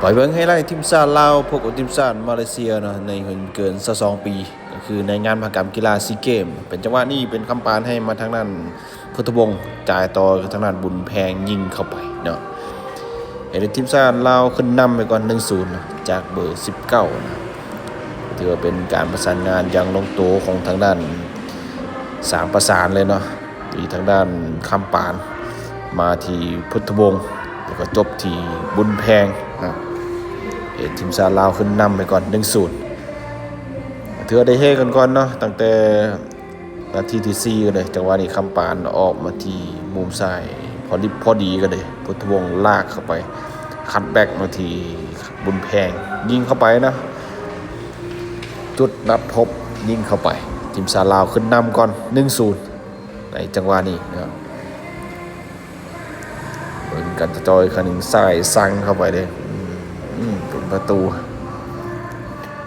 ໄປເບິ່ງໄຮໄລທີມຊາດລາວ ພົບກັບທີມຊາດມາເລເຊຍເນາະ ໃນຫຸ່ນເກີນຊາວສອງປີ ກໍຄືໃນງານມະຫະກຳກິລາຊີເກມ. ເປັນຈັງຫວະນີ້ເປັນຄຳປານໃຫ້ມາທາງດ້ານພຸດທະວົງ ຈ່າຍຕໍ່ທາງດ້ານບຸນແພງ ຍິງເຂົ້າໄປເນາະ ເຮັດໃຫ້ທີມຊາດລາວຂຶ້ນນຳໄປກ່ອນ ໜຶ່ງສູນ ຈາກເບີສິບເກົ້ານະ. ຖືວ່າເປັນການປະສານງານຢ່າງລົງໂຕຂອງທາງດ້ານສາມປະສານເລີຍເນາະ. ທີ່ທາງດ້ານຄຳປານ ມາທີ່ພຸດທະວົງ ແລ້ວກໍຈົບທີ່ບຸນແພງນະ ເຮັດທີມຊາດລາວຂຶ້ນນຳໄປກ່ອນ ໜຶ່ງສູນ. ຖືວ່າໄດ້ເຮກັນກ່ອນເນາະ ຕັ້ງແຕ່ນາທີທີສີ່ກັນເລີຍ. ຈັງຫວະນີ້ຄຳປານອອກມາທີ່ມຸມຊ້າຍ ພໍດິບພໍດີກັນເລີຍ ພຸດທະວົງລາກເຂົ້າໄປ ຄັດແບັກມາທີ່ບຸນແພງ ຍິງເຂົ້າໄປນະ ຈຸດນັດພົບ ຍິງເຂົ້າໄປ ທີມຊາດລາວຂຶ້ນນຳກ່ອນ ໜຶ່ງສູນ. ໃນຈັງຫວະນີ້ນະ ເບິ່ງກັນຈອຍໆ ຄັນຍິງຊ້າຍສັງເຂົ້າໄປເດ້ ອືມ ເປັນປະຕູ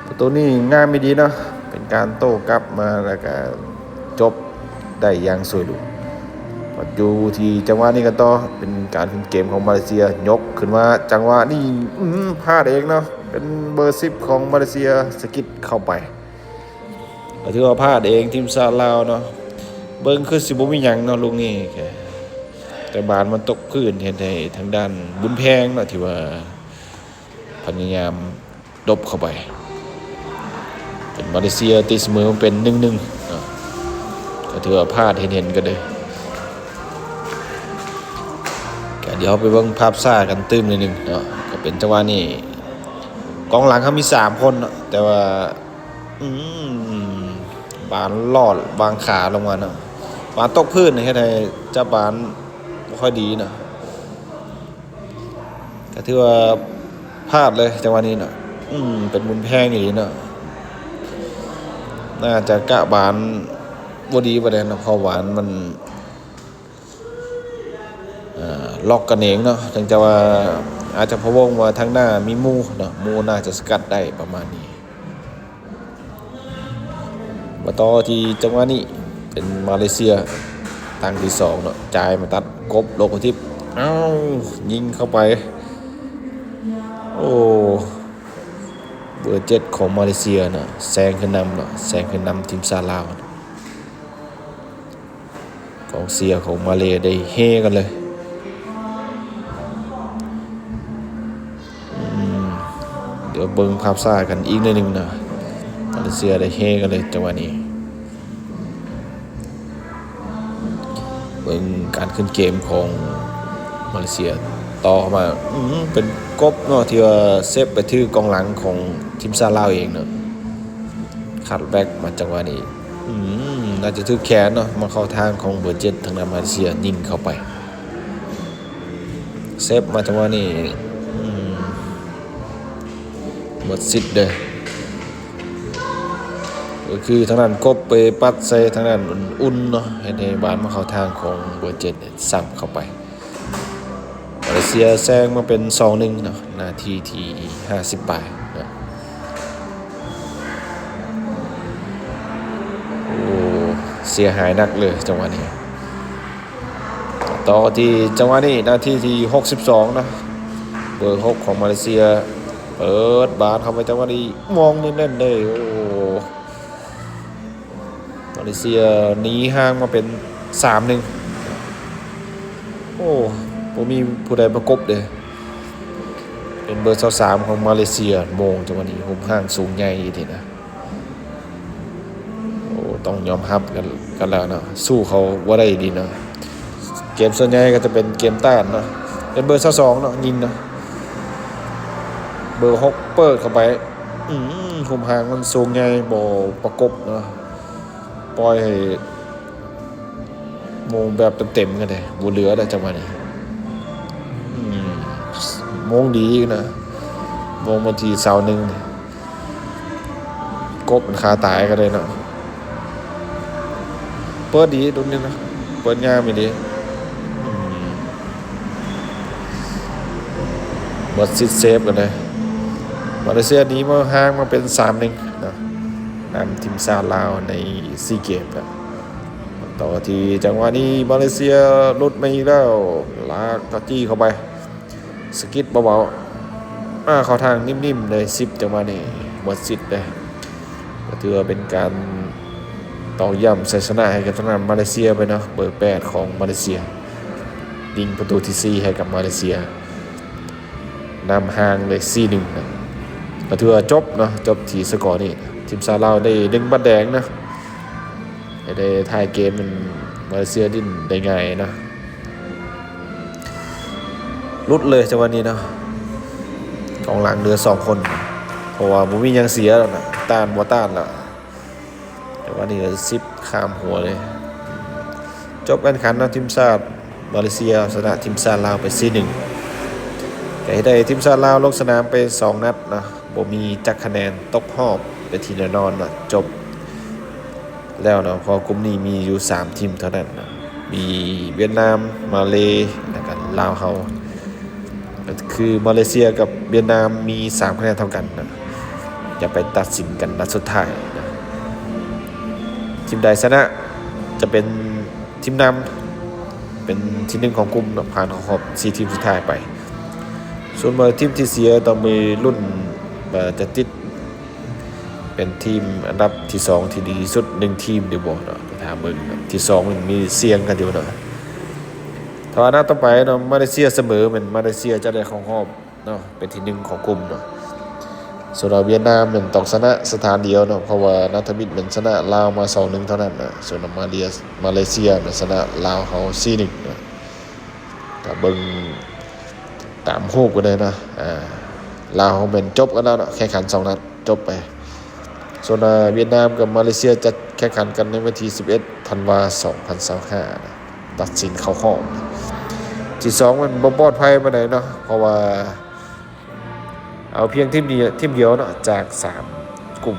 ປະຕູນີ້ງາມອີ່ຫຼີເນາະ ເປັນການໂຕ້ກັບມາ ແລ້ວກະຈົບໄດ້ຢ່າງສວຍຫຼູ. ບັດຢູ່ທີ່ຈັງຫວະນີ້ກັນຕໍ່ ເປັນການຂຶ້ນເກມຂອງມາເລເຊຍ ຍົກຂຶ້ນມາ ຈັງຫວະນີ້ ອືມ ພາດເອງເນາະ ເປັນເບີສິບຂອງມາເລເຊຍ ສະກິດເຂົ້າໄປ. ກໍຖືວ່າພາດເອງທີມຊາດລາວເນາະ ເບິ່ງຄືຊິບໍ່ມີຫຍັງເນາະລູກນີ້ ແຕ່ບານມັນຕົກພື້ນ ເຮັດໃຫ້ທາງດ້ານບຸນແພງເນາະ ທີ່ວ່າພະຍາຍາມຫຼົບເຂົ້າໄປ ເປັນມາເລເຊຍຕີສະເໝີມາເປັນ ໜຶ່ງໜຶ່ງເນາະ ກໍຖືວ່າພາດເຫັນໆກັນເດີ. ກໍດຽວເຮົາໄປເບິ່ງພາບຊ້າກັນຕື່ມໜ້ອຍໜຶ່ງເນາະ ກໍເປັນຈັງຫວະນີ້ ກອງຫຼັງເຮົາມີສາມຄົນເນາະ ແຕ່ວ່າ ອືມ ບານລອດວາງຂາລົງມາເນາະ ບານຕົກພື້ນເຮັດໃຫ້ຈັບບານບໍ່ຄ່ອຍດີເນາະ ກໍຖືວ່າພາດເລີຍຈັງຫວະນີ້ເນາະ. ອືມ ເປັນບຸນແພງອີ່ຫຼີເນາະ ໜ້າຈະກະບານບໍ່ດີປານໃດເນາະ ເພາະບານມັນ ເອີ ລັອກກັນເອງເນາະ ເຖິງຈະວ່າອາດຈະພະວົງວ່າທາງໜ້າມີໝູ່ເນາະ ໝູ່ໜ້າຈະສະກັດໄດ້ປະມານນີ້. ມາຕໍ່ທີ່ຈັງຫວະນີ້ເປັນມາເລເຊຍ ຕັ້ງທີສອງເນາະ ຈ່າຍມາຕັດກົບໂລກທິບ ເອົ້າ ຍິງເຂົ້າໄປ ໂອ້ ເບີເຈັດຂອງມາເລເຊຍເນາະ ແຊງຂຶ້ນນຳເນາະ ແຊງຂຶ້ນນຳທີມຊາດລາວ. ກອງເຊຍຂອງມາເລໄດ້ເຮກັນເລີຍ ອືມ ດຽວເບິ່ງພາບຊ້າກັນອີກໜ້ອຍໜຶ່ງເນາະ ມາເລເຊຍໄດ້ເຮກັນເລີຍຈັງຫວະນີ້. ເບິ່ງການຂຶ້ນເກມຂອງມາເລເຊຍຕໍ່ເຂົ້າມາ ອືມ ເປັນກົບເນາະ ທີ່ວ່າເຊບໄປຖືກອງຫຼັງຂອງທີມຊາດລາວເອງເນາະ ຄັດແບັກມາຈັງຫວະນີ້ ອືມ ໜ້າຈະຖືກແຂນເນາະ ມາເຂົ້າທາງຂອງເບີເຈັດ ທາງດ້ານມາເລເຊຍ ຍິງເຂົ້າໄປ ເຊບມາຈັງຫວະນີ້ ອືມ ໝົດສິດເດີ້ ກໍຄືທາງດ້ານກົບໄປປັດໃສ່ທາງດ້ານອຸ່ນໆເນາະ ເຮັດໃຫ້ບານມາເຂົ້າທາງຂອງເບີເຈັດ ຊ້ຳເຂົ້າໄປ. ມາເລເຊຍແຊງມາເປັນສອງໜຶ່ງເນາະ ນາທີທີຫ້າສິບປາຍເນາະ ໂອ້ ເສຍຫາຍໜັກເລີຍຈັງຫວະນີ້. ຕໍ່ທີ່ຈັງຫວະນີ້ ນາທີທີຫົກສິບສອງເນາະ ເບີຫົກຂອງມາເລເຊຍ ເປີດບານເຂົ້າໄປ ຈັງຫວະນີ້ ມອງແໜ້ນໆເລີຍ ໂອ້ ມາເລເຊຍໜີຫ່າງມາເປັນສາມໜຶ່ງ ໂອ້ ບໍ່ມີຜູ້ໃດປະກົບເດ້ ເປັນເບີຊາວສາມຂອງມາເລເຊຍ ໂມງຈັງຫວະນີ້ ຮູບຮ່າງສູງໃຫຍ່ອີ່ຫຼີນະ ໂອ້ ຕ້ອງຍອມຮັບກັນ ກັນແລ້ວເນາະ ສູ້ເຂົາບໍ່ໄດ້ອີ່ຫຼີເນາະ. ເກມສ່ວນໃຫຍ່ກໍຈະເປັນເກມຕ້ານເນາະ ເປັນເບີຊາວສອງເນາະ ຍິງເນາະ ເບີຫົກເປີດເຂົ້າໄປ ອືມ ຮູບຮ່າງມັນສູງໃຫຍ່ ບໍ່ປະກົບເນາະ ປ່ອຍໃຫ້ໂມງແບບເຕັມໆກັນເດ້ ບໍ່ເຫຼືອແລ້ວຈັງຫວະນີ້ ອືມ ໂມງດີຢູ່ນະ ໂມງວັນທີຊາວໜຶ່ງນີ້ ກົບມັນຄາຕາຍກໍໄດ້ເນາະ ເປີດດີໂຕນີ້ນະ ເປີດງາມອີ່ຫຼີ ອືມ ໝົດສິດເຊບກັນເລີຍ ມາເລເຊຍໜີມາຫ່າງມາເປັນສາມໜຶ່ງເນາະ ນຳທີມຊາດລາວໃນຊີເກມແລ້ວ. ຕໍ່ທີ່ຈັງຫວະນີ້ມາເລເຊຍຫຼຸດມາອີກແລ້ວ ລາກຕະຈີ້ເຂົ້າໄປ ສະກິດເບົາ ມາເຂົ້າທາງນິ້ມໆເລີຍ ສິບ ຈັງຫວະນີ້ໝົດສິດເດ້. ກໍຖືວ່າເປັນການຕອກຢ້ຳໄຊຊະນະໃຫ້ກັບທາງດ້ານມາເລເຊຍໄປເນາະ, ເບີແປດຂອງມາເລເຊຍຍິງປະຕູທີສີ່ໃຫ້ກັບມາເລເຊຍ, ນຳຫ່າງເລີຍ ສີ່ໜຶ່ງ ນະ. ກໍຖືວ່າຈົບເນາະ, ຈົບທີ່ສະກໍນີ້. ທີມຊາດລາວໄດ້ດຶງບັດແດງນະ, ໃຫ້ໄດ້ທ້າຍເກມ ມັນມາເລເຊຍຫຼິ້ນໄດ້ງ່າຍນະ. ຫຼຸດເລີຍຈັງຫວະນີ້ເນາະ, ກອງຫຼັງເຫຼືອສອງຄົນ ເພາະວ່າບໍ່ມີຫຍັງເສຍແລ້ວນະ, ຕ້ານບໍ່ຕ້ານແລ້ວ. ແຕ່ວ່ານີ້ກໍສິບຂ້າມຫົວເລີຍ. ຈົບການແຂ່ງຂັນເນາະ, ທີມຊາດມາເລເຊຍເອົາຊະນະທີມຊາດລາວໄປ ສີ່ໜຶ່ງ ກໍເຮັດໃຫ້ທີມຊາດລາວລົງສະໜາມໄປສອງນັດເນາະ, ບໍ່ມີຈັກຄະແນນ, ຕົກຮອບເປັນທີ່ແນ່ນອນເນາະ. ຈົບແລ້ວເນາະ, ເພາະກຸ່ມນີ້ມີຢູ່ສາມທີມເທົ່ານັ້ນເນາະ, ມີຫວຽດນາມ, ມາເລ ແລ້ວກໍລາວເຮົາ. ກໍຄືມາເລເຊຍກັບຫວຽດນາມມີສາມຄະແນນເທົ່າກັນນະ, ຈະໄປຕັດສິນກັນນັດສຸດທ້າຍນະ. ທີມໃດຊະນະຈະເປັນທີມນຳ, ເປັນທີໜຶ່ງຂອງກຸ່ມເນາະ, ຜ່ານເຂົ້າຮອບສີ່ທີມສຸດທ້າຍໄປ. ສ່ວນວ່າທີມທີ່ເສຍຕ້ອງໄປລຸ້ນວ່າຈະຕິດ ເປັນທີມອັນດັບທີສອງທີ່ດີທີ່ສຸດໜຶ່ງທີມຫຼືບໍ່ເນາະ, ໄປຖ້າເບິ່ງເນາະ. ທີສອງມັນມີສ່ຽງກັນຢູ່ເນາະ. ຖ້າວ່ານັດຕໍ່ໄປເນາະ, ມາເລເຊຍສະເໝີ ແມ່ນມາເລເຊຍຈະໄດ້ເຂົ້າຮອບເນາະ, ເປັນທີໜຶ່ງຂອງກຸ່ມເນາະ. ສ່ວນວ່າຫວຽດນາມແມ່ນຕ້ອງຊະນະສະຖານດຽວເນາະ, ເພາະວ່ານັດທຳອິດແມ່ນຊະນະລາວມາສອງໜຶ່ງເທົ່ານັ້ນນະ. ສ່ວນວ່າມາເລ ມາເລເຊຍແມ່ນຊະນະລາວເຮົາສີ່ໜຶ່ງນະ. ຖ້າເບິ່ງຕາມຮູບກໍໄດ້ນະ, ອ່າ ລາວເຮົາແມ່ນຈົບກັນແລ້ວເນາະ, ແຂ່ງຂັນສອງນັດ ຈົບໄປ. ສ່ວນ ເອີ ຫວຽດນາມກັບມາເລເຊຍຈະແຂ່ງຂັນກັນໃນວັນທີສິບເອັດ ທັນວາ ສອງພັນຊາວຫ້າ ນະ, ຕັດສິນເຂົ້າຮອບ. ທີສອງມັນບໍ່ປອດໄພປານໃດເນາະ, ເພາະວ່າເອົາພຽງທີມດຽວ ທີມດຽວເນາະ ຈາກສາມກຸ່ມ